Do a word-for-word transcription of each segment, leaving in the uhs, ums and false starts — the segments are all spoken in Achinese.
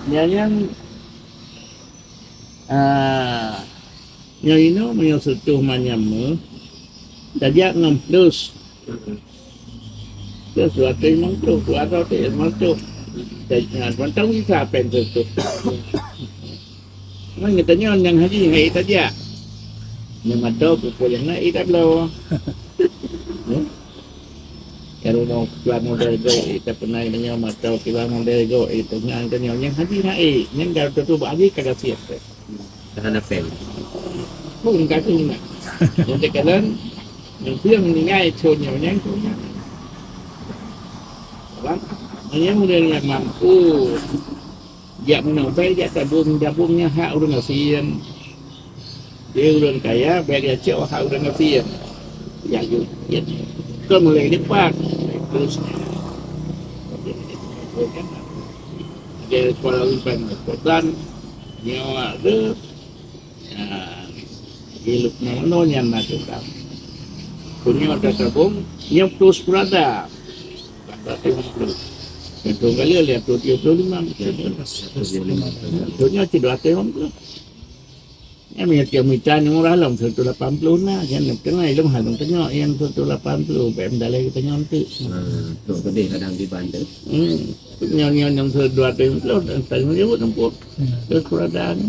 Nyan, nyan, ah, nyoe inoe meunyoe seutoh manyam meuh, tajak ngon plus. Plus dua ratus lima puluh, dua ratus lima puluh. Tajak, mantong bisa pen seutoh. Ngon geutanyoe nyang haji hai tajak. Nyang mantong pukul nyang na ita bloe. Ya. Kalau mau keluar model go, ita pernah meunyoe mantong keluar model go, ita nyan geutanyoe nyang haji hai, nyang dah tutup haji ka gasien. Tahan apa? Pun ka tu nak. Nanti kalian yang tu yang meninggal itu nyonya tu. Apa? Hanya mudah yang mampu. Jak meunoe, bèk jak tabông, tabông nyan hak ureueng gasien. Di ureueng kaya, bèk jak cok hak ureueng gasien. Jak jeuet. Kon mulai dipat. Terus. Di Kuala Lumpur, Kuantan, nyoe ada. Ya, di Lukman nyan na tukang. Punya ada tabông, nyoe plus berada. Empat ratus lima puluh. Yang tu kali lihat tu tiga puluh lima. Dunia cedera tu lima puluh. Ya, minyak tiap mita ni murah lah, satu lapan puluh na. Yang tengah ilmu halong tengok yang satu lapan puluh. Bèk mendalai kita nyontek. Hmm, tu pedih kadang di Banten. Hmm. Nyoe, nyoe, nyoe dua ratus lima puluh dan tadi menyebut tempat. Hmm. Terus berada ni.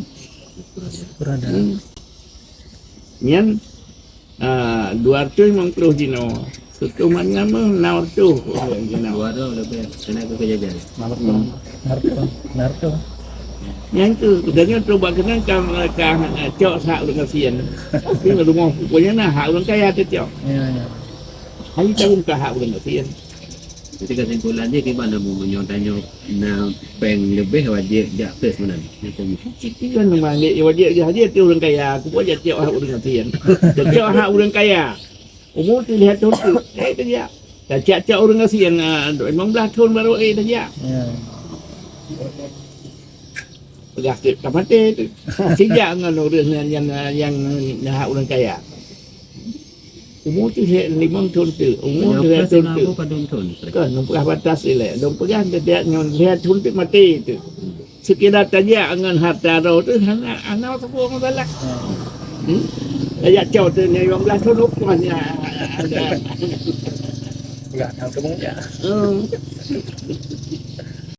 Berada. Hmm. Nyan, ah, dua ratus lima puluh jinoe. Seutoh manyam meuh, enam ratus jinoe. Dua ratus lebih. Kena ke jajan. Hmm. Narto. Narto. Nyan tu, dan nyoe tu bak keunan ka, ka, ka cok hak ureueng gasien. Tapi rumoh pokoknya na hak ureueng kaya teucok. Ya, ya. Hai tahu ka hak ureueng gasien. Jadi kesimpulan jih kiban na meunyoe tanyoe na péng leubeh wajéb jak tes meunan. Kan memang dia wajéb jak haji tu ureueng kaya. Aku buat jak tiap hak ureueng gasien. Tiap hak ureueng kaya. Umur tu lihat tu. Eh tu dia. Dah cak-cak ureueng gasien, ah, lima belas tahun baru eh dah jak. Ya. Peugah tu tak mati tu. Sijak ngon ureueng yang, yang, yang hak ureueng kaya. Umur tu lhèe limong thôn tu, umur lhèe thôn tu. Kan, ngon peugah batas ilèe. Dong peugah dia, dia ngon lhèe thôn tu mati tu. Sekedar tajak ngon harta roh tu, hana, hana teupeue masalah. Hmm? Tajak cok tu, nyoe lima belas thôn upah nya ada. Peugah nang teumu ya. Hmm.